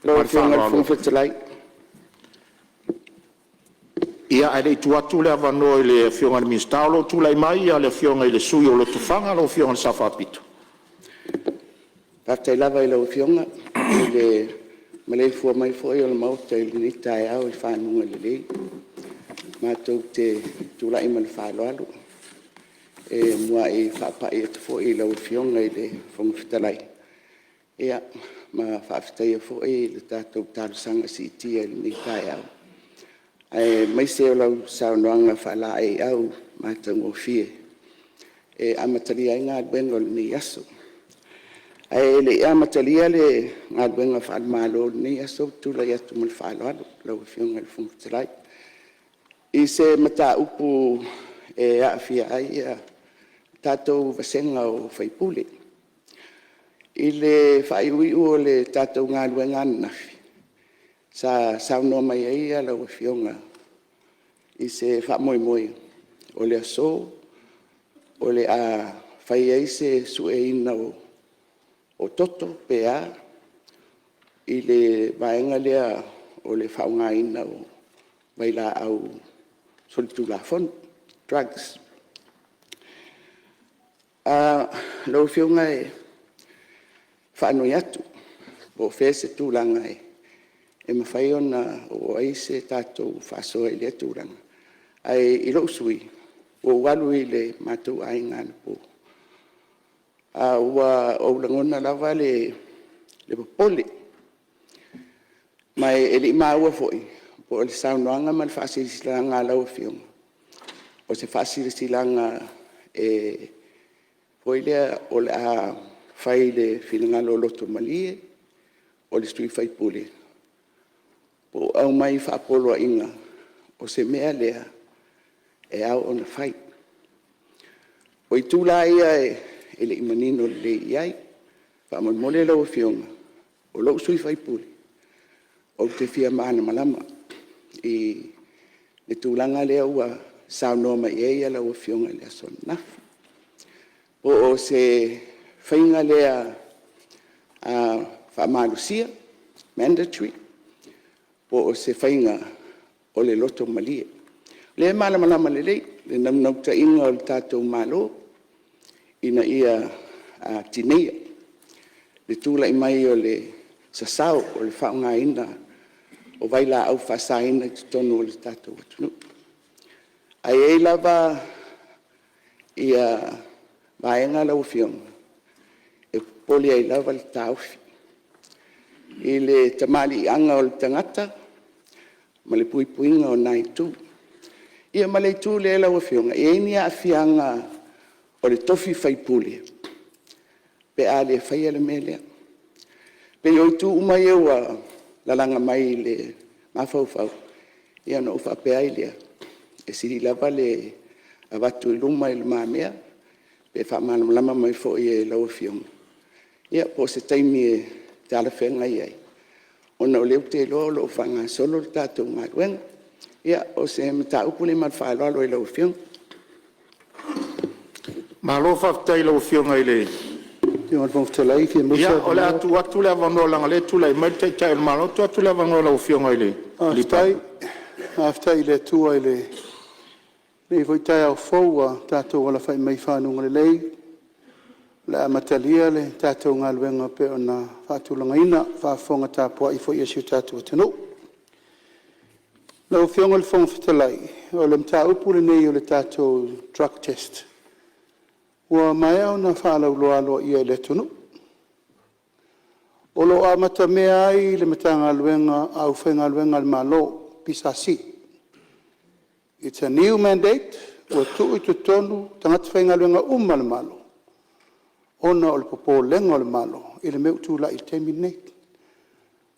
Fofoga Fetalai… Ia, ae le i tuu atu le avanoa i le Afioga i le Minisita, o lo o tulai mai le Afioga i le sui usufono o Lotofaga lau Afioga i le Sao Faapito. Faafetai lava i lau Afioga i le maleifua mai foi o le Maota i lenei taeao i faguga lelei. Matou te tulai ma le faaaloalo e muai faapai atu foi i lau Afioga i le Fofoga Fetalai ma faafetaia foi le tatou talosaga siitia i lenei taeao, aemaise o lau saunoaga faalaeiau matagofie e amatalia ai galuega o lenei aso. Ae le i amatalia le galuega faale-Malo o lenei aso, ou te tulai atu ma le faaaloalo lau Afioga i le Fofoga Fetalai i se mataupu e aafia ai le tatou vasega o sui usufono. I le faaiuiu o le tatou galuega ananafi, sa saunoa mai ai lau Afioga i se faamoemoe o le aso o le a fai ai se sueina o toto pe a i le vaega lea o le faaaogaina o vailaau solitulafono, drugs. Lau Afioga e faanoi atu po o fea se tulaga e mafai ona oo i ai se tatou faasoa i lea tulaga. Ae i lou sui usufono, ua ou alu i le matou aiga anapo, ae ua ou lagona lava le popole, ma e le i maua foi po o le saunoaga ma le faasilasilaga a lau Afioga, o se faasilasilaga foi lea o le a fai i le finagalo loto malie o le sui usufono, po o aumai faapoloaiga o se mea lea e ao ona fai. O itu la ia e le i manino lelei i ai. Faamolemole lau Afioga, o lou sui usufono, ou te fia malamalama i le tulaga lea ua saunoa mai ai lau Afioga i le aso ananafi. Po o se faiga lea faamalosia, mandatory po o se faiga o le loto malie. O lea e malamalama lelei le naunautaiga o le tatou Malo ina ia tineia le tulai mai o le sasao o le faaaogaina o vailaau faasaina i totonu o le tatou atunuu. Ae i ai lava vaega lau Afioga e popole ai lava le taofi i le tamaliiaga o le tagata ma le puipuiga o na itu. Ia ma le itu lea lau Afioga, e i ai ni aafiaga o le tofi sui usufono pe a le faia le mea lea? E pei o itu uma ia ua lalaga mai i le mafaufau, ia ona ou faapea ai lea, e sili lava le avatu i lumamea pe faamalamalama mai foi e lau Afioga, ia po o se taimi e talafeagai ai, ona o lea ou te iloa o lo o faagasolo le tatou galuega. Ia, o se mataupu lea ma le faaaloalo i lau Afioga. Malo faafetai i lau Afioga i le… Ia, o le a tuu atu le avanoa leaga o lea e tulai mai le Taitai o le Malo. Tuu atu le avanoa i lau Afioga i le Palemia. Faafetai i le Atua i lenei foi taeao fou ua tatou alafai mai i fanuga lelei o le a amatalia le tatou galuega e pei ona faatulagaina, faafofoga tapuai foi a si o tatou atunuu. Lau Afioga i le Fofoga Fetalai, o le mataupu lenei o le tatou drug test, ua maea ona faalauiloa aloaia i le atunuu. O lo o amatamea ai le Matagaluega a le Aufaigaluega a le Malo, PSC. It's a new mandate ua tuu i totonu tagata faigaluega uma a le Malo ona o le popolega o le Malo i le mea ua tulai i le taimi lenei.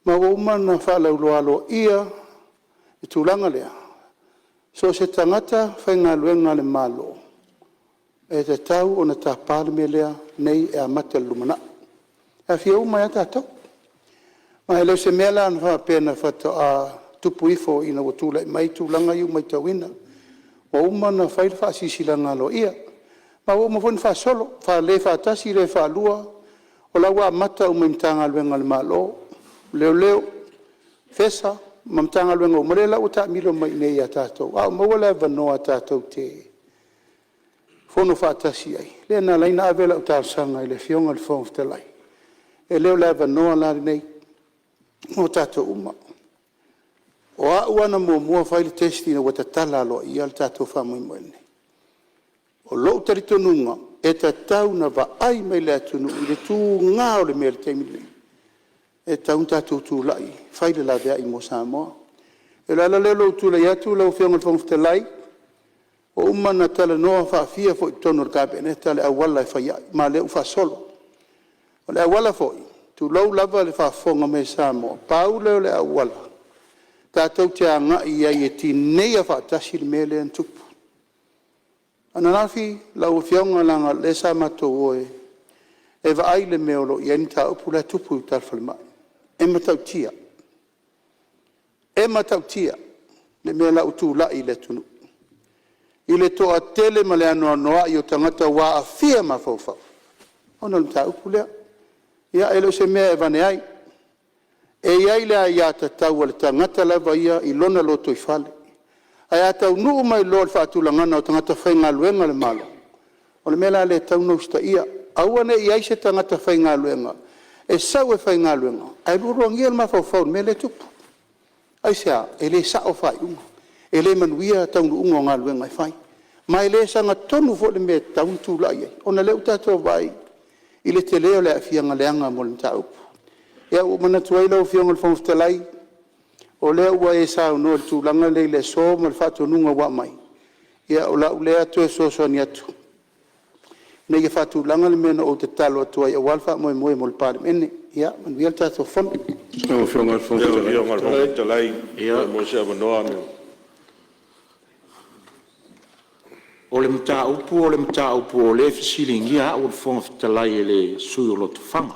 Ma ua uma ona faalauiloa aloaia le tulaga lea, so o se tagata faigaluega a le Malo, e tatau ona tapa le mea lea nei e amata i le lumanai, e aafia uma ai lava tatou. Ma e le o se mea la faapea faatoa tupu ifo ina ua tulai mai tulaga ia ua matauina. Ua uma ona fai le faasilasilaga aloaia, ma ua uma foi ona faasolo, le faatasi le faalua, o la ua amata uma i Matagaluega a le Malo. Leoleo, FESA ma Matagaluega uma, lea la ua taamilo mai i inei ia tatou. A ua maua le avanoa tatou te fono faatasi ai, lea na ala ai ona ave lau talosaga i le Afioga i le Fofoga Fetalai, e le o le avanoa la lenei mo tatou uma. O au lava na muamua fai le test ina ua tatala aloaia le tatou faamoemoe lenei. O lou talitonuga, e tatau ona vaai mai le atunuu i le tuga o le mea i le taimi lenei, e tatau ona tatou tulai e fai le laveai mo Samoa. O le ala lea o lou tulai atu lau Afioga i le Fofoga Fetalai, ua uma ona talanoa faafia foi i totonu o le Kapeneta le auala e fai ai, ma o lea ua faasolo. O le auala foi, tulou lava le faafofoga mai a Samoa, pau lea o le auala tatou te agai ai e tineia faatasi le mea lea na tupu. Ananafi lau Afioga leaga o lea sa matou o e vaai le mea o lo o i ai le mataupu la e tupu i uta i le falemai. E matautia, e matautia le mea la ua tulai i le atunuu i le toatele ma le anoanoai o tagata ua aafia mafaufau ona o le mataupu lea. Ia e le o se mea e avane ai. E i ai le aiatatau a le tagata lava ia i lona lotoifale, ae a taunuu mai loa i le faatulagaga o tagata faigaluega a le Malo, o le mea la lea e tatau ona usitaia, aua ne i i ai se tagata faigaluega e sau e faigaluega ae lualuagia le mafaufau i le mea lea e tupu. Aisea? E le sao faaiuga, e le manuia taunuuga o galuega e fai, ma e le sagatonu foi le mea e tatau ona tulai ai, ona o lea ua tatou vaai i le tele o le aafiaga leaga mo le mataupu. Ia ua ou manatu ai lau Afioga i le Fofoga Fetalai, o lea ua e saunoa i le tulaga lea i le aso ma le faatonuga ua aumai, ia o lau lea toe fesoasoani atu ina ia faatulaga le mea na ou tatalo atu ai aua le faamoemoe mo le Palemene. Ia manuia le tatou Fono. Lau Afioga i le Fofoga Fetalai... O le mataupu o le mataupu o lea e fesiligia au e le Fofoga Fetalai e le sui usufono o Lotofaga.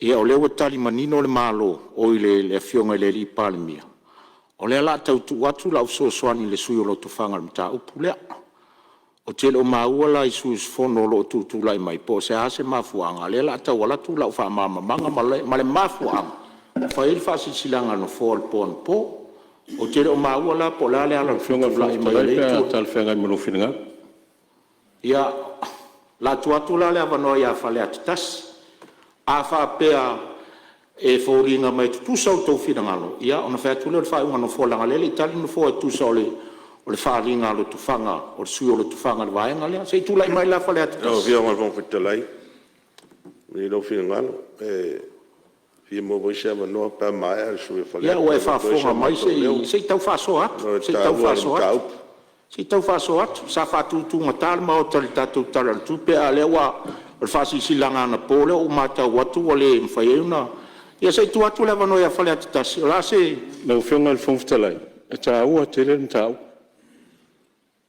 Ia o lea ua tali manino le Malo, oi le Afioga i le Palemia, o lea o le a tau tuu atu lau fesoasoani i le sui usufono o Lotofaga i le mataupu lea. Ou te le o maua la i sui usufono o lo o tutulai mai po o le a se mafuaaga lea o le a tau alu atu lau faamalamalamaga ma le mafuaaga ua fai ai le faasilasilaga a le Nofoa i le po anapo. Ou te le o maua la po o le a le ala o le Lau Afioga i le tutulai Fofoga mai o Fetalai lea pe a itu. talafeagai ma lou finagalo. Ia, o le a tuu atu la le avanoa ia Faleata 1. A faapea e foliga mai e tutusa outou finagalo, ia ona fai atu lea o le faaiuga a le Nofoa leaga o lea e le i tali le Nofoa e tusa o le faaaliga a Lotofaga, o le sui usufono o Lotofaga i le vaega lea. Se i tulai mai la Faleata Lau 1. Afioga i le Fofoga Fetalai, malie lou finagalo, e fia maua foi se avanoa pe a maea le sui usufono o Faleata Ia, ua e e avatu ai so faafofoga mai matou leo se i tau faasoa atu, ona o le se i tau taua o le faasoa atu. mataupu. Se i tau faasoa atu. Sa faatutugata le Maota i le tatou Tala o le Tupe, a o lea ua… o le faasilasilaga anapo lea ua matau atu ua le mafai ai ona… Ia se i tuu atu le avanoa ia Faleata 1. O le a se… Lau Afioga i le Fofoga Fetalai, e taua tele le mataupu.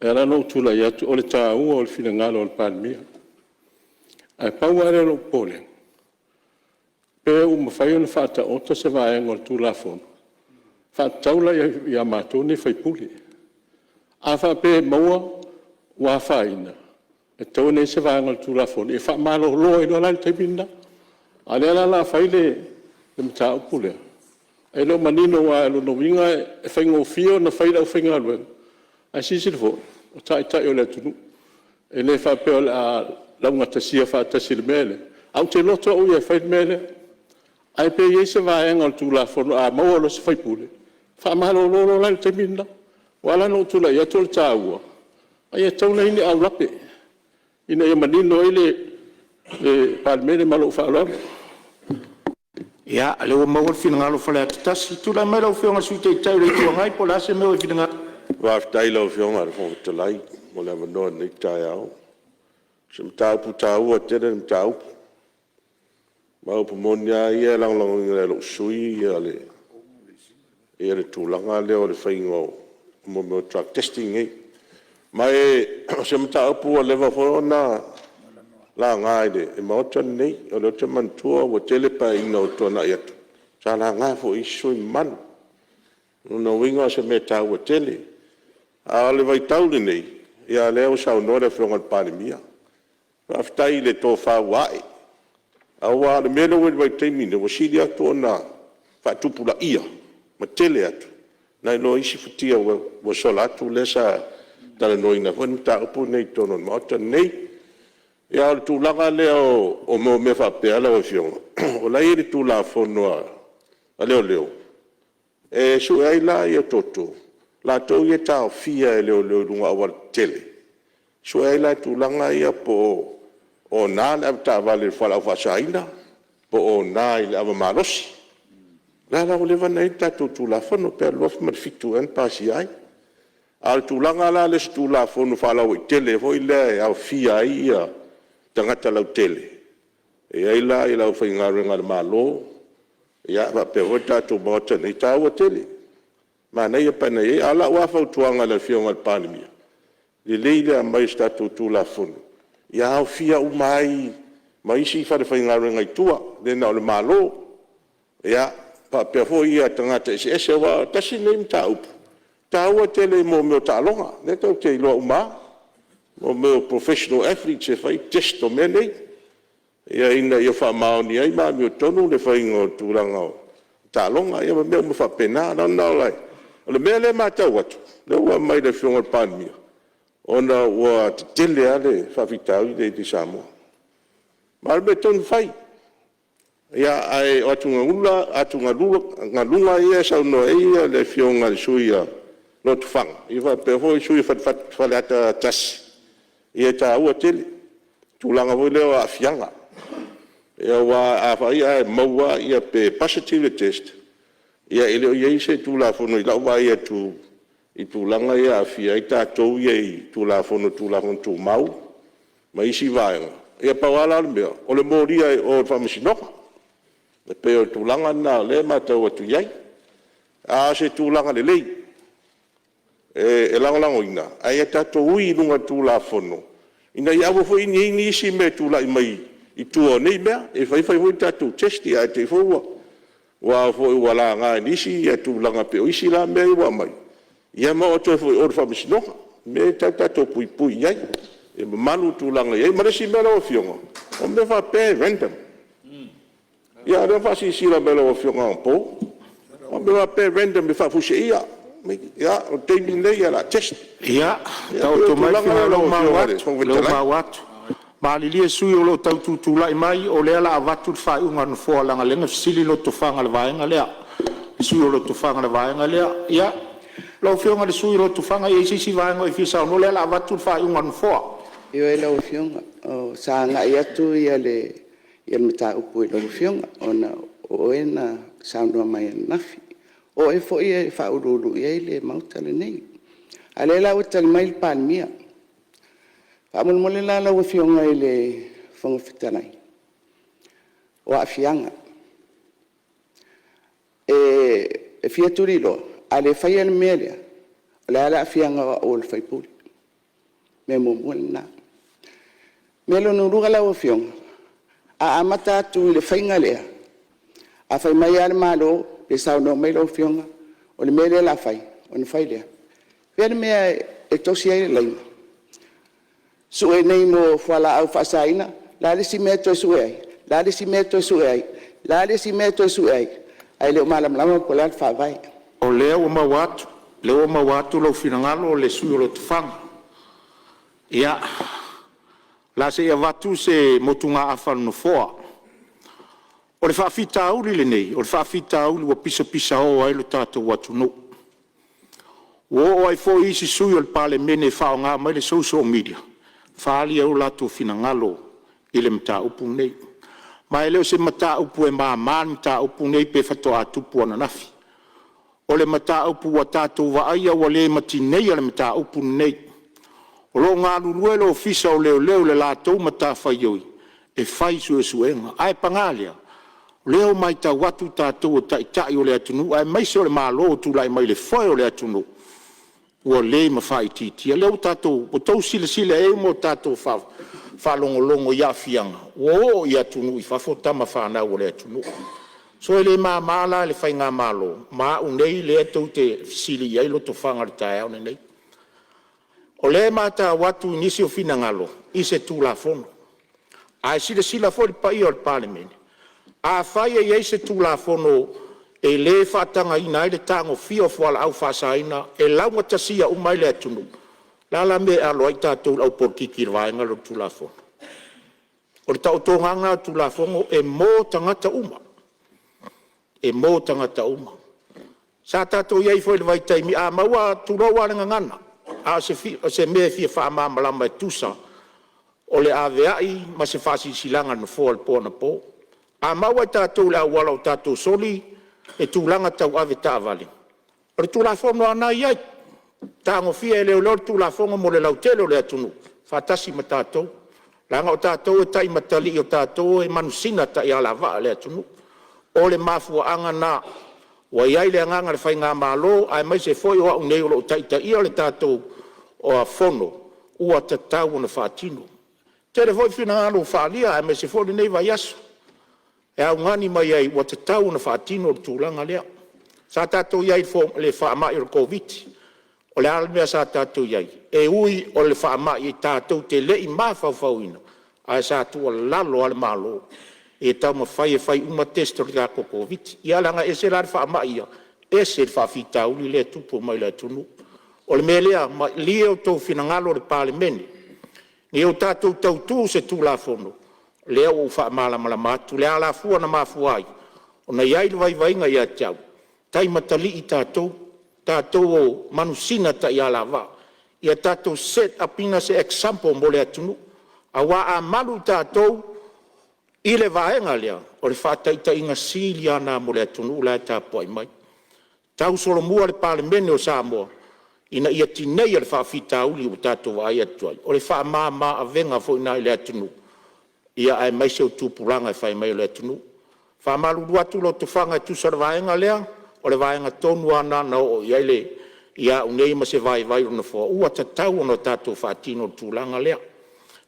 E ala ona ou tulai atu o le taua o le finagalo o le Palemia. Ae pau lava lea o lou popolega, pe ua mafai ona faataoto se vaega o le Tulafono, e faatatau la ia matou nei sui usufono. A faapea e maua ua afaina, e tatau ona i ai se vaega o le Tulafono e faamalolo ai loa la i le taimi lena. A o lea la o le a fai le mataupu lea, e le o manino aua o lona uiga e faigofie ona fai e le aufaigaluega, ae silasila foi, o Taitai o le atunuu. E le faapea o le a laugatasia faatasi i le mea lea, ae ou te loto au ia e fai le mea lea. Ae pe i ai se vaega o le Tulafono a maua loa e se sui usufono, faamalolo loa la i le taimi lena. Ua ala la ona ou tulai atu o le taua, e tatau ona i ai ni aulape ina ia manino ai le Palemene. Ma lou faaaloalo. Ia, o lea ua maua le finagalo o Faleata 1. Tulai mai lau Afioga i le Sui Taitai o le Itu Agai po o le a se mea ua e finagalo ai. Faafetai i lau Afioga i le Fofoga Fetalai mo le avanoa i lenei taeao. O se mataupu taua tele le mataupu. Ma o upu moni lava ia, e lagolagoina e lou sui usufono le tulaga lea o le faiga o mea o drug testing nei. Ma o se mataupu ua leva foi ona laga i le Maota lenei. O lea ou te manatua ua tele Paeaiga ua tuanai atu sa laga foi e isi sui usufono mamalu. O lona uiga o se mea e taua tele. A o le vaitau lenei, ia o lea ua saunoa le Afioga i le Palemia, faafetai i le tofa ua ae, Aua o le mea lea ua i ai i le vaitaimi lenei, ua sili atu ona faatupulaia ma tele atu nai lo isi futia ua sola atu lea sa talanoaina foi le mataupu lenei i totonu o le Maota lenei. A o le tulaga lea o mea faapea lau Afioga, o la e i ai le Tulafono a Leoleo e sue ai la toto, latou ia e taofia e leoleo i luga o aualatetele, e sue ai la tulaga ia po o ona le avetaavale i le fualaau faasaina, po o ona i le ava malosi. O lea la ua leva ona i ai le tatou Tulafono, pe o le 2007 ea na pasia ai. A o le tulaga la lea i se Tulafono faalauaitele foi lea e aofia ai tagata lautele, e i ai la le aufaigaluega a le Malo faapea foi le tatou Maota nei, e taua tele, manaia pe ana i ai. A o lau lava fautuaga i le Afioga i le Palemia, lelei le aumai o se tatou Tulafono ia aofia uma ai ma isi falefaigaluega i tua, le na o le Malo, faapea foi tagata eseese. Aua tasi lenei mataupu e taua tele i mea o taaloga, lea tatou te iloa uma lava, o mea o professional athletes e fai test o mea nei, ina ia faamaoni ai ma amiotonu le faiga o tulaga o taaloga, ia ma mea uma faapena. O le mea lea e matau atu, lea ua aumai e le Afioga i le Palemia, ona ua tetele lava le faafitauli lea i Samoa. Ma o le mea tonu fai, ae o atugaluga ia e saunoa i ai le Afioga i le sui usufono o Lotofaga faapea foi le sui usufono o Faleata 1, ia e taua tele le tulaga foi lea o aafiaga. Aua afai ae maua pe positive le test, ia e le o i ai se Tulafono i lau vaai atu i tulaga ia e aafia ai tatou ia i Tulafono o Tulafono Tumau ma isi vaega. Ia pau lava la le mea, o le molia i o i le Faamasinoga. E pei o le tulaga lena o lea e matau atu i ai. A o se tulaga lelei e lagolagoina, ae ia tatou ui i luga o le Tulafono ina ia aua foi ne i i ai nisi mea e tulai mai i tua o nei mea. E fai fai foi tatou test ae te i foi ua laga e nisi tulaga pei o isi la mea ia ua aumai, ia ma oo atu ai foi i o i le Faamasinoga. O mea ia e tatau ona tatou puipui i ai, ia mamalu le tulaga e i ai. Ma le isi mea lau Afioga, o mea faapea e random. Ia o lea na faasilasila mai e lau Afioga anapo, o mea faapea e random e faafuiseia. Ia, o le taimi lenei o le a test. Ia, Ia taoto mai le finagalo o lea ua maua atu. Malilie sui usufono o lo o tau tutulai mai, o lea o le a avatu le faaiuga a le Nofoa leaga o lea na fesili Lotofaga i le vaega lea. Le sui usufono o Lotofaga i le vaega lea. Ia, lau Afioga i le sui usufono o Lotofaga, e i ai se isi vaega o e fia saunoa ai? O lea o le a avatu le faaiuga a le Nofoa. Ioe lau Afioga, sa agai atu le mataupu i lau Afioga ona o oe na saunoa mai ananafi. O oe foi e faauluulu i ai le Maota lenei. A o lea la ua tali mai le Palemia. Faamolemole la lau Afioga i le Fofoga Fetalai, o aafiaga. E fia tuliloa, a le faia le mea lea, o le a le aafiaga o au o le sui usufono? Mea muamua lena. Mea lona lua lau Afioga, a amata atu i le faiga lea, a fai mai lava le Malo pe saunoa mai lau Afioga o le mea lea o le a fai, ona fai lea. O fea le mea e tosi ai le laina? Sue nei mo fualaau faasaina, o le a le isi mea e toe sue ai? O le a le isi mea e toe sue ai? O le a le isi mea e toe sue ai? Ae le o malamalama po o le a le faavae. O lea ua maua atu, o lea ua maua atu lou finagalo le sui usufono o Lotofaga. Ia, o le a se i avatu se motugaafa a le Nofoa. O le faafitauli lenei, o le faafitauli ua pisapisao ai lo tatou atunuu. Ua oo ai foi isi sui usufono o le Palemene e faaaoga mai le social media e faaali ai o latou finagalo i le mataupu lenei. Ma e le o se mataupu e mama le mataupu lenei pe faatoa tupu ananafi. O le mataupu ua tatou vaaia ua le ma tineia le mataupu lenei. O lo o galulue le Ofisa o Leoleo i le latou matafaioi e fai suesuega. Ae paga lea, o lea ua matau atu tatou o taitai o le atunuu aemaise o le Malo o tulai mai i le foe o le atunuu, ua le ma faaitiitia. O lea ua outou silasila i ai ma tatou faalogologo i aafiaga ua oo i atunuu i fafo tamafanau a le atunuu. So e le mama la i le faigamalo ma au nei lea tou te fesili i ai Lotofaga i le taeao lenei. O lea e matau atu i nisi o finagalo i se Tulafono. Ae silasila foi le paia o le Palemene, afai e i ai se Tulafono e le faatagaina ai le tagofia o fualaau faasaina e laugatasia uma ai le atunuu, o le a la le mea e alo ai tatou le au polokiki i le vaega lea o le Tulafono? O le taotoga a lena o le Tulafono e mo tagata uma, e mo tagata uma. Sa tatou i ai foi i le vaitaimi a maua, tulou lava le gagana, a o se mea e fia faamalamalama e tusa o le aveai ma se faasilasilaga a le Nofoa i le po anapo. A maua e tatou i le auala o tatou soli le tulaga tau avetaavale, o le Tulafono lava lena e i ai, e tagofia e leoleo le Tulafono mo le lautele o le atunuu faatasi ma tatou, leaga o tatou e taimatalii, o tatou e manusina taialavaa a le atunuu. O le mafuaaga lena ua i ai le agaga o le faigamalo aemaise foi o au nei o lo o taitaia le tatou Fono, ua tatau ona faatino. E tele foi finagalo ua faaalia aemaise foi lenei vaiaso e augani mai ai ua tatau ona faatino le tulaga lea. Sa tatou i ai i le faamai o le Koviti-19, o le a le mea sa tatou i ai? E ui o le faamai tatou te le i mafaufauina, ae sa tuualalo lava le Malo ia taumafai e fai uma test o le tatou Koviti-19. Ia leaga e ese la le faamai ia, ese le faafitauli lea e tupu mai le atunuu. O le mea lea, malie outou finagalo le Palemene, ia o tatou tautu i se Tulafono lea ua ou faamalamalama atu le alafua na mafua ai ona i ai le vaivaiga ia te au, taimatalii tatou, tatou o manusina taialavaa. Ia tatou set up ina se example mo le atunuu, aua a malu tatou i le vaega lea, o le faataitaiga sili lava lena mo le atunuu la e tapuai mai. Tausolomua le Palemene o Samoa ina ia tineia le faafitauli ua tatou vaai atu ai, o le faamama-avega foi lena i le atunuu aemaise o tupulaga e fai mai o le atunuu. E faamalulu atu Lotofaga e tusa o le vaega lea, o le vaega tonu lava lena na oo i ai au nei ma se vaivai o le Nofoa, ua tatau ona tatou faatino le tulaga lea.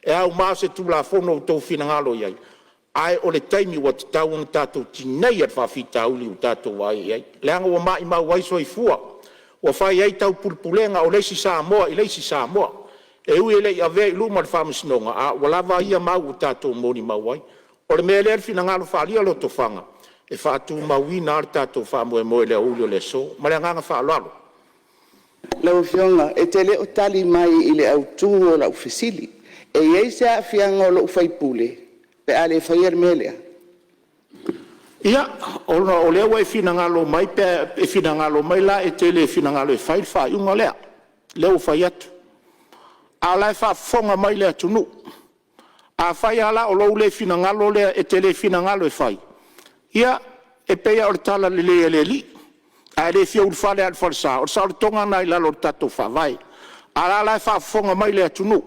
E auma se Tulafono ua outou finagalo i ai, ae o le taimi ua tatau ona tatou tineia le faafitauli ua tatou vaai i ai, leaga ua maumau ai soifua, ua fai ai taupulepulega o le isi Samoa i le isi Samoa. E ui e le i avea i luma o le Faamasinoga, a ua lava ia mau ua tatou molimau ai. O le mea lea i le finagalo faaalia o Lotofaga, e faatumauina lava le tatou faamoemoe i le aoauli o le aso. Ma le agaga faaaloalo. Lau Afioga e te le o tali mai i le autu o lau fesili. E i ai se aafiaga o lou sui usufono pe a le faia le mea lea? Ia, ona o lea ua e finagalo mai pe a e finagalo mai la e te le finagalo e fai le faaiuga lea, lea ua fai atu. A o la e faafofoga mai le atunuu. Afai lava la o lou le finagalo lea e te le finagalo e fai, ia, e pei lava o le talalelei a le Alii, a e le fia ulufale lava i le falesa, o le saolotoga lena i lalo o le tatou Faavae. A o la e faafofoga mai le atunuu.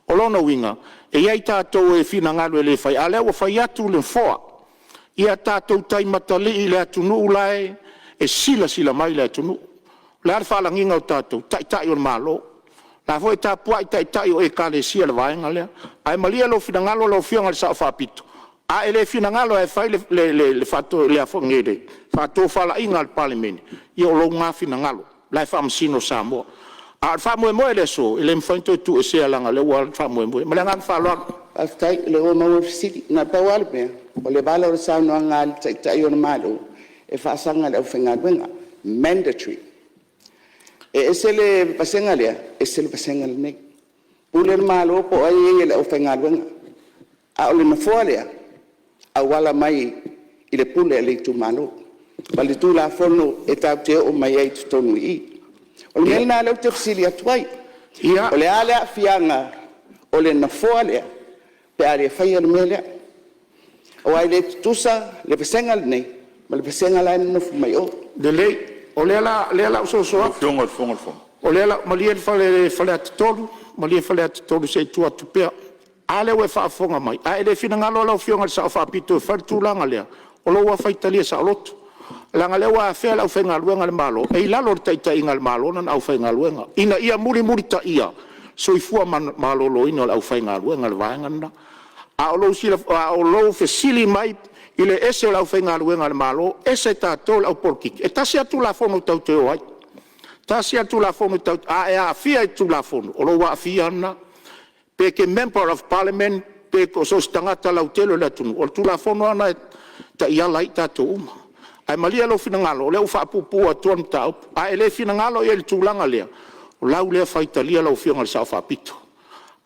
O lona uiga, e i ai tatou e finagalo e le fai, a o lea ua fai atu le Nofoa, ia tatou taimatalii i le atunuu la e silasila mai le atunuu. O le a le faalagiga o tatou? O Taitai o le Malo. O la e foi e tapuai Taitai o Ekalesia i le vaega lea. Ae malie lou finagalo lau Afioga i le Sao Faapito, a e le finagalo lava e fai le faatofalaiga a le Palemene, ia o lou lena finagalo, o la e faamasino Samoa. A o le faamoemoe i le aso, e le mafai ona toe tuuesea leaga o lea ua alu le faamoemoe. Ma le agaga faaaloalo. Faafetai o lea ua maua le fesili. Na o le pau lava le mea, o le vala o le saunoaga a le Taitai o le Malo, e faasaga i le aufaigaluega, mandatory. E ese le vasega lea, ese le vasega lenei. Pule le Malo po o ai e ia i le aufaigaluega, a o le nofoa lea, e auala mai i le pule a le itumalo ma le Tulafono e tatou te oo mai ai i totonu i i. O le mea lena o lea ou te fesili atu ai. O le a le aafiaga o le nofoa lea pe a le faia le mea lea? Aua e le tutusa le vasega lenei ma le vasega la e nonofo mai o. Lelei, o lea o le a ou soso atu. Malie Faleata 3, malie Faleata 3 se i tuu atu pea. A lea ua e faafofoga mai, a e le finagalo lau Afioga i le Sao Faapito e fai le tulaga lea, o lou lava faitalia saoloto, leaga o lea ua afea le aufaigaluega a le Malo, e i lalo o le taitaiga a le Malo lana aufaigaluega, ina ia mulimulitaia soifua maloloina o le aufaigaluega, o le vaega lena. A o lou fesili mai i le ese o le aufaigaluega a le Malo ese tatou le au polokiki, e tasi lava le Tulafono tatou te o ai. Tasi lava le Tulafono, a e aafia i le Tulafono, o lou aafia lava lena. Pe e te Member of Parliament pe so o se tagata lautele o le atunuu, o le Tulafono lava lena e taiala ai i tatou uma. Ae malie lou finagalo, o lea ua faapuupuu atu le mataupu. A e le finagalo i ai i le tulaga lea, o lau lea faitalia lau Afioga i le Sao Faapito.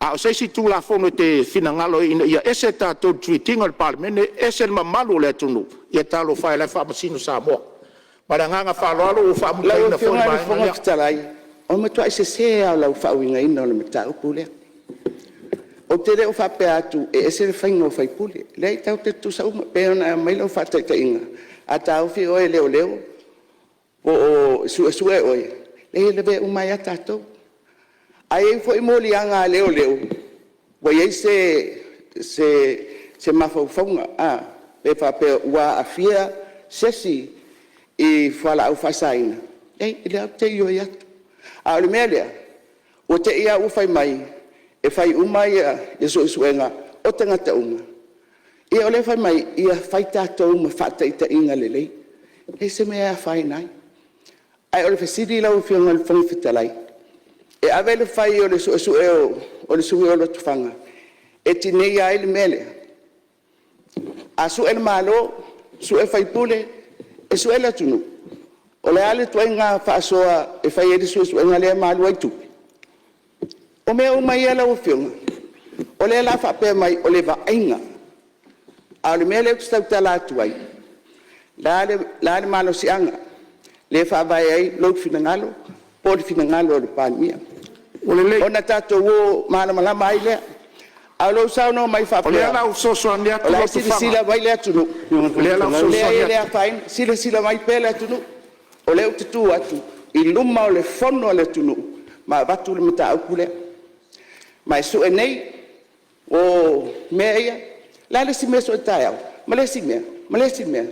A o se isi Tulafono e te finagalo ai ina ia ese tatou i le treat ina o le Palemene ese le mamalu o le atunuu, ia talofa e o la e faamasino Samoa. Ma le agaga faaaloalo ua Lau faamutaina foi le Afioga i le vaega Fofoga lea. Fetalai, o le matuai sese lava o lau faauigaina o le mataupu lea. Ou te le o faapea atu e ese le faiga o faipule. E leai tatou te tutusa uma. E pei ona e aumai lau faataitaiga, a taofi oe e leoleo po o suesue oe, e lavea uma ai lava tatou. A i ai foi moliaga a leoleo ua i ai se mafaufauga pe faapea ua aafia se isi i fualaau faasaina, leai o lea ou te ioe atu. A o le mea lea, ua te i lava ua fai mai e fai uma suesuega o tagata uma, ia o lea e fai mai, ia fai tatou ma faataitaiga lelei. E leai se mea e afaina ai. Ae o le fesili lau Afioga i le Fofoga Fetalai, e ave le fai o le suesue o le sui usufono o Lotofaga e tineia ai le mea lea? A sue le Malo, sue faipule, e sue le atunuu? O le a le ituaiga faasoa e fai ai le suesuega lea ma alu ai tupe? O mea uma ia lau Afioga, o lea o le a faapea mai o le vaaiga, a o le mea lea ou te tautala atu ai, o le a le malosiaga lea e faavae ai lou finagalo po o le finagalo o le Palemia? Ua lelei. Ona tatou o malamalama ai lea. A o lou saunoa mai O lea faapea o le a ou fesoasoani o atu la e Lotofaga. silasila mai le atunuu, O lea o le a ou e leai fesoasoani e le atu. afaina. Silasila mai pea le atunuu, o lea ou te tu atu i luma o le Fono a le atunuu ma avatu le mataupu lea. Ma e sue nei o mea ia. O le a le isi mea e sue taeao? Ma le isi mea, ma le isi mea. O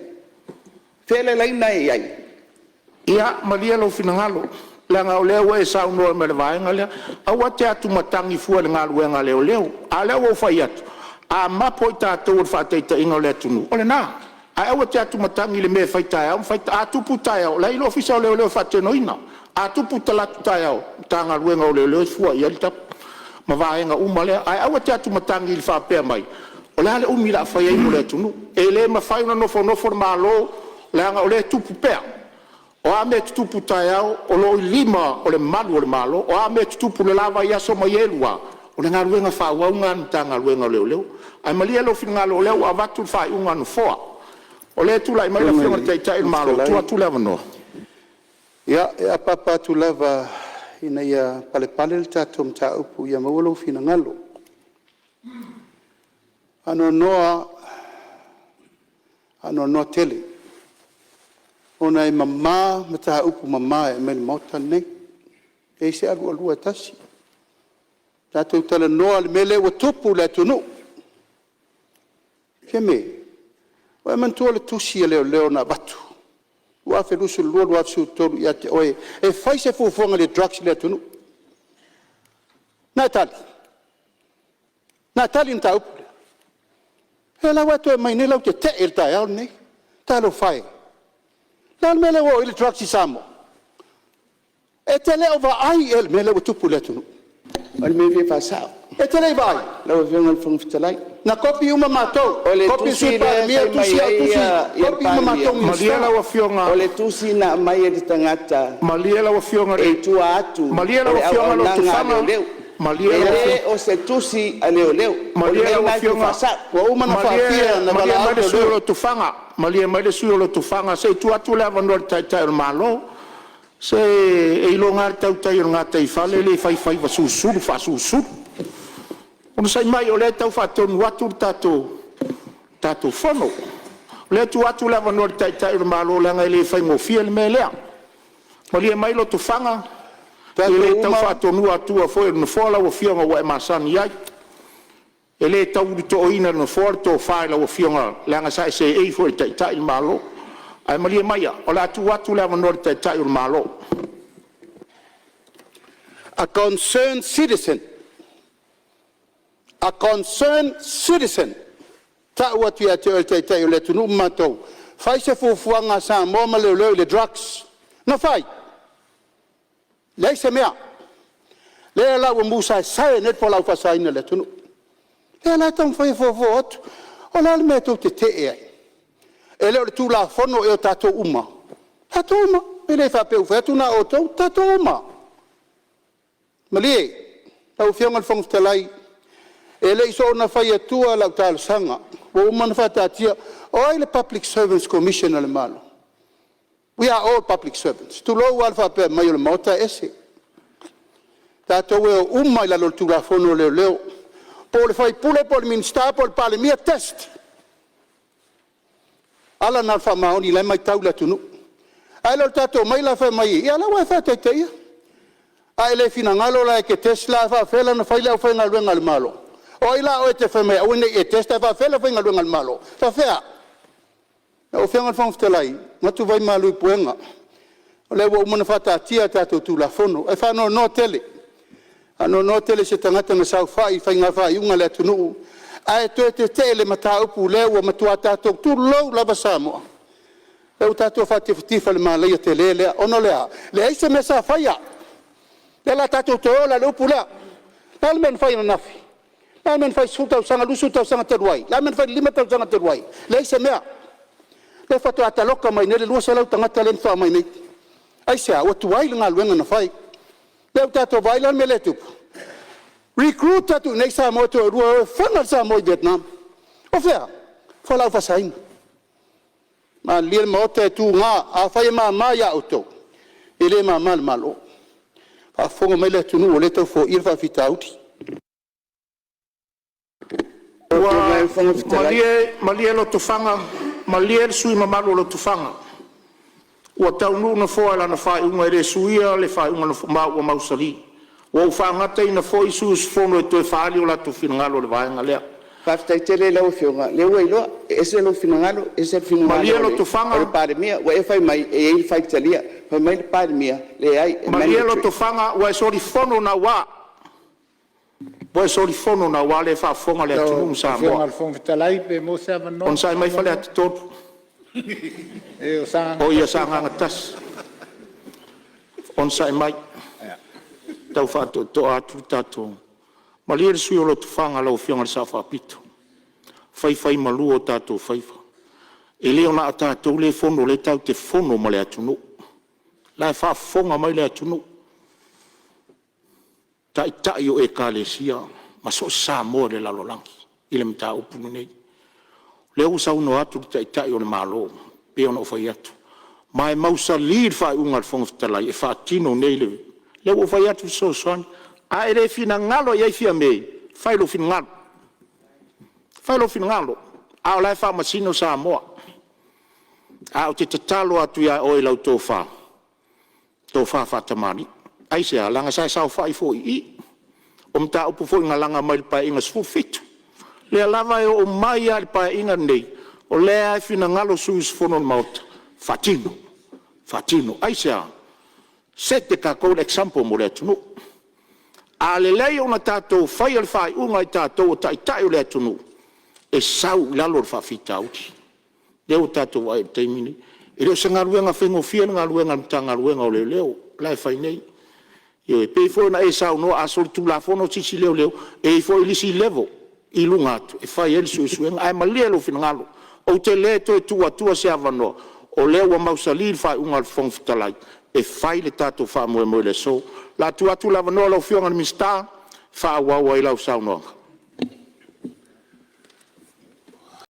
fea le laina e i ai? Ia malie lou finagalo, leaga o lea ua e saunoa mai i le vaega lea. Aua e te atumatagi fua i le galuega a leoleo. A o lea ua ou fai atu, a mapo i tatou o le faataitaiga o le atunuu, o lena. Ae aua e te atumatagi i le mea e fai taeao ma fai ta… A tupu taeao, o la e i ai le Ofisa o Leoleo e faatinoina. A tupu talaatu taeao, Matagaluega o Leoleo e fua i ai le tapu ma vaega uma lea. Ae aua e te atumatagi i le faapea mai o le a le umi o le a fai ai mo le atunuu. E le mafai ona nofonofo le Malo leaga o lea e tupu pea. O a mea e tutupu taeao, o lo o i lima o le malu o le Malo. O a mea e tutupu i le la vaiaso ma ia lua, o le galuega faaauau lena a le Matagaluega o Leoleo. Ae malie lou finagalo o lea ua avatu le faaiuga a le Nofoa. O lea e tulai mai le Lau Afioga Afioga i i le le Taitai o le Fofoga Malo, Fetalai… tuu atu le avanoa. Ia, e apaapa atu lava ina ia palepale le tatou mataupu ia maua lou finagalo. E faanoanoa lava, faanoanoa tele ona e mama mataupu mama e aumai i le Maota lenei, e leai se alualua e tasi. Tatou talanoa i le mea lea ua tupu i le atunuu. Fiame, ua e manatua le tusi a leoleo na avatu 2022/2023 ia te oe e fai se fuafuaga i le drugs i le atunuu? Na e tali? Na e tali i le mataupu lea? O lea la ua e toe aumai nei lau tetee i le taeao lenei. Talofa e! O le a le mea lea ua oo i ai le drugs i Samoa? E te le o vaai ea i le mea lea ua tupu i le atunuu? O le mea e fia faasao. E te le i vaai? Lau Afioga i le Fofoga Fetalai. Na kopi uma matou, O le kopi le tusi Sui lea Palemia, e fai tusi mai au, ai tusi, le kopi uma Palemia, matou Malie Minisita. lau Afioga, o le tusi na aumai e le tagata malie lau Afioga i e le… i tua atu Malie o lau le Afioga auaunaga a Lotofaga, leoleo. malie E lau le o se tusi a leoleo. O le Malie mea lau lena e fia Afioga, faasao. Ua uma ona malie, faafia ona malie valaau mai le sui usufono o leoleo. Lotofaga. Malie mai le sui usufono o Lotofaga, se i tuu atu le avanoa i le Taitai o le Malo. Se e iloga lava le tautai o le gataifale e le fai faiva sulusulu faasulusulu. Onosai mai o lea e tau faatonu atu le tatou Fono. O lea e tuu atu le avanoa i le Taitai o le Malo leaga e le faigofie le mea lea. Malie mai Lotofaga, e Tatou le tau uma, faatonuina atua foi e le Nofoa lau Afioga ua e masani ai. E le tau ulutoaina e le Nofoa le tofa i lau Afioga leaga sa e seei foi i e taitai le Malo. Ae malie maia o le a tuu atu le avanoa i le Taitai o le Malo. A concern citizen, a concern citizen e tau atu ia te oe o le Taitai o le atunuu ma matou, fai se fuafuaga a Samoa ma Leoleo i le drugs. Na fai? Leai se mea. Lea la ua musa sae ai nei le fualaau faasaina i le atunuu. Lea la e taumafai e fofo atu. O le a le mea tou te tetee ai? E le o le Tulafono ea o tatou uma? O tatou uma. E le faapea ua fai atu na o outou, o tatou uma. Malie lau Afioga i le Fofoga Fetalai, e le i soona fai atua lau talosaga ua uma ona faataatia. O ai le Public Service Commission a le Malo? We are all public servants, tulou lava le faapea mai o le Maota e ese. Tatou e o uma i lalo o le Tulafono o Leoleo, po o le sui usufono po o le Minisita po o le Palemia, test. O ala na o le faamaoni o la e matau le atunuu. Ae le o le tatou omai la fai mai, ia o la e ua e faataitaia. A e le finagalo la e te test la, e faapefea la ona fai le aufaigaluega a le Malo? O ai la a oe e te fai mai e aua ne i e test ae faapefea le aufaigaluega a le Malo? E faapefea? Lau Afioga i le Fofoga Fetalai, e manatu vaimalu i puega, o lea ua uma ona faataatia a tatou Tulafono. Ae faanoanoa tele, faanoanoa tele i se tagata na saofai i faiga faaiuga a le atunuu ae toe tetee i le mataupu lea ua matua tatou, tulou lava Samoa, lea ua tatou faatifatifa i le malaia tele lea. Ona o le a? Leai se mea sa faia. O lea o le a tatou toe o la i le upu lea. O le a le mea na fai ananafi? O le a le mea na fai i le 10 tausaga, 20 tausaga talu ai? O le a le mea na fai i le 5 tausaga talu ai? Leai se mea. O lea faatoa taloka mai nei le 200 tagata lea na faatoa omai nei. Aisea? Ua tuai le galuega na fai. Lea ua tatou vaai la i le mea lea e tupu? Recruit atu i inei Samoa e toalua e o e fana le Samoa i Vietnam. O fea? O fualaau faasaina. Malilie le Maota e tuga, afai e mama ia outou, e le mama i le Malo. Faafofoga mai le atunuu o lea e tau foia le faafitauli. Ua malie Lotofaga, malie le sui usufono mamalu o Lotofaga, ua taunuu le Nofoa i lana faaiuga e le suia le faaiuga a le Nofoa ma ua mausali. Ua ou faagataina foi sui usufono e toe faaali o latou finagalo i le vaega lea. Faafetai tele i lau Afioga o lea ua iloa, e ese lou finagalo ese le Malie finagalo Lotofaga, o le Palemia. Ua e fai mai e i ai le faitalia, fai mai le Palemia, leai e malie mandatory. Lotofaga, ua e solifono naua. Ua e solifono naua, lea e faafofoga le atunuu Lau ma Afioga Samoa. i le Fofoga Fetalai pe maua se avanoa. Onosai mai Faleata 3. O Sagaga Oi ia 1 e Sagaga 1, onosai mai, tau faatoetoa atu le tatou… Malie le sui usufono o Lotofaga lau Afioga i le Sao Faapito, faifaimalua o tatou faiva. E le na o tatou lea e fono o lea tatou te fono ma le atunuu. O la e faafofoga mai le atunuu, Taitai o Ekalesia ma so o se Samoa i le lalolagi i le mataupu lenei. O lea ua saunoa atu le Taitai o le Malo pei ona ou fai atu, ma e mausali le faaiuga a le Fofoga Fetalai e faatino nei le… Lea ua ou fai atu e fesoasoani. A e le finagalo i ai Fiame, fai lou finagalo, fai lou finagalo, a o la e faamasino Samoa. Ae ou te tatalo atu ia oe i lau tofa, tofa faatamalii. Aisea? Leaga sa e saofai foi i i, o mataupu foi na laga mai le Paeaiga XVII, lea lava e oo mai lava i le Paeaiga lenei, o lea lava e finagalo sui usufono o le Maota, faatino, faatino. Aisea? Set e tatou le example mo le atunuu. A lelei ona tatou faia le faaiuga e tatou o taitai o le atunuu, e sau i lalo le faafitauli. Lea ua tatou vaai i ai i le taimi lenei. E le o se galuega faigofie le galuega a le Matagaluega o Leoleo la e fai nei. Ioe. E pei foi ona e saunoa a solitulafono se isi leoleo, e i ai foi isi level i luga atu e fai ai le suesuega. Ae malie lou finagalo, ou te le toe tuu atua se avanoa, o lea ua mausali le faaiuga a le Fofoga Fetalai e fai le tatou faamoemoe i le aso. O le a tuu atu le avanoa i lau Afioga i le Minisita e faaauau ai lau saunoaga.